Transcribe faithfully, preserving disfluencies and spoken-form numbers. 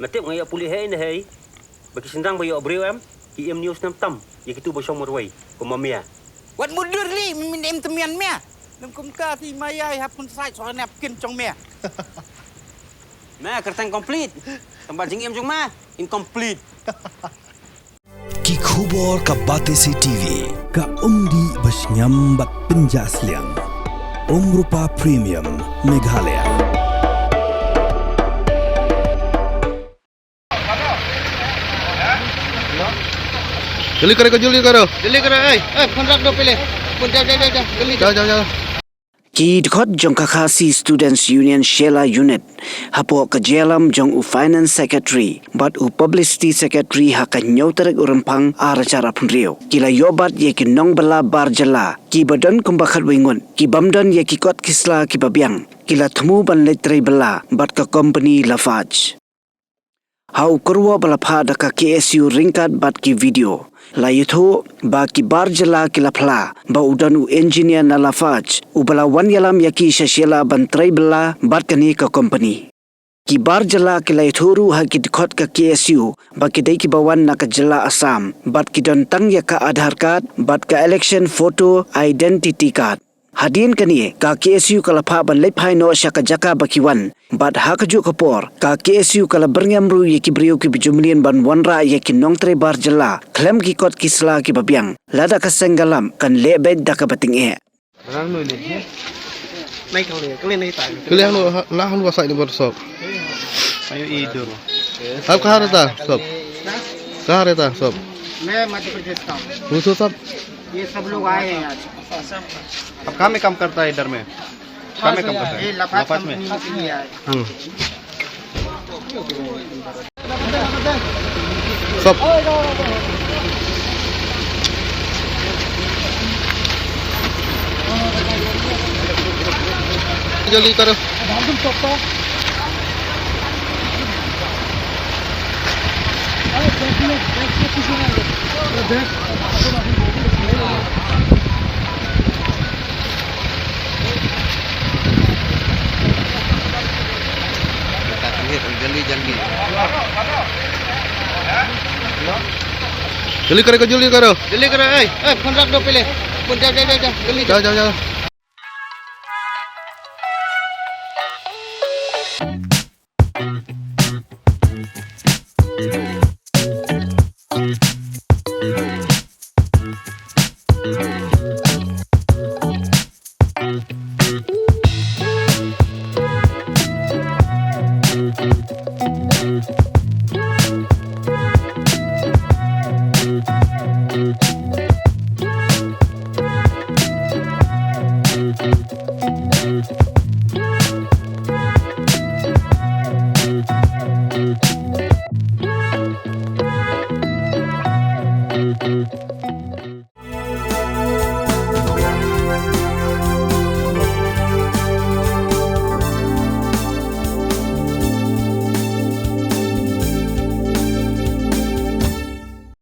Nga tip nga ïoh pule hei ne hei. Ba ki shynrang ba ïoh briew em, ki im ñiew snem tam ïa kitu ba shong marwei kum ma Mia. Wat mutdur lei, mynta im tmian Mia. Nang kum ka si ma ïa hap pun sai so ne ap kin jong Mia. Ma kyrteng complete. Tang ba jingim jong ma incomplete. Ki khubor ka Batesi TV, ka umdih ba shngiam bad pynjah sliang. Umrupa Premium, Meghalaya. जल्दी करो, जल्दी करो। जल्दी करो, ए, ए, फोन रख दो पहले। फोन, जा, जा, जा, जा, जल्दी जा। जा, जा, जा। Ki dkhot jong ka Khasi Students Union Shella Unit, hapoh ka jingïalam jong u Finance Secretary bad u Publicity Secretary ha ka hynñiew tarik u Rymphang ar hajar arphew hynriew, ki la ïoh bat ïa ki nongbylla bar jylla kiba don kumba khatwei ngut, ki bym don ïa ki kot ki sla kiba biang, ki la thmu ban leit trei bylla bad ka kompani Lafarge. Ha u kyrwoh ba la phah da ka K S U ryngkat bad ki video, la ïathuh ba ki bar jylla ki la phla ba u don u engineer na Lafarge uba la wan ïalam ïa ki sha Shella ban trei bylla bad kane ka kompani. Ki bar jylla ki la ïathuh ruh ha ki dkhot ka K S U ba ki dei kiba wan na ka jylla Assam bad ki don tang ïa ka Aadhaar card bad ka election photo identity card. Hadien kane, ka K S U ka la phah ban leit phai noh sha ka jaka ba ki wan. Bad ha kajuh ka por, ka K S U ka la byrngem ruh ïa ki briew kiba ju mlien ban wanrah ïa ki nongtrei bar jylla khlem ki kot ki sla kiba biang. Lada ka seng ka lap, kan leh beit da kaba tyngeh. Kali hanu, la hanu asai ni bor sop. Ayo idur. Ab kahar ta sop. Kahar ta sop. मैं मध्य प्रदेश का हूँ। Who so sop? ये सब लोग आए हैं आज। अब कहाँ में काम करता है इधर में? कहाँ में काम करता है? ये लाफाज लाफाज में? कंपनी में आए। हम्म। सब। जल्दी करो। जल्दी, जल्दी। जल्दी करो, जल्दी करो। जल्दी करो, ए, ए, फोन रख दो पहले। फोन, जा, जा, जा, जा, जल्दी जा, जा। जा, जा।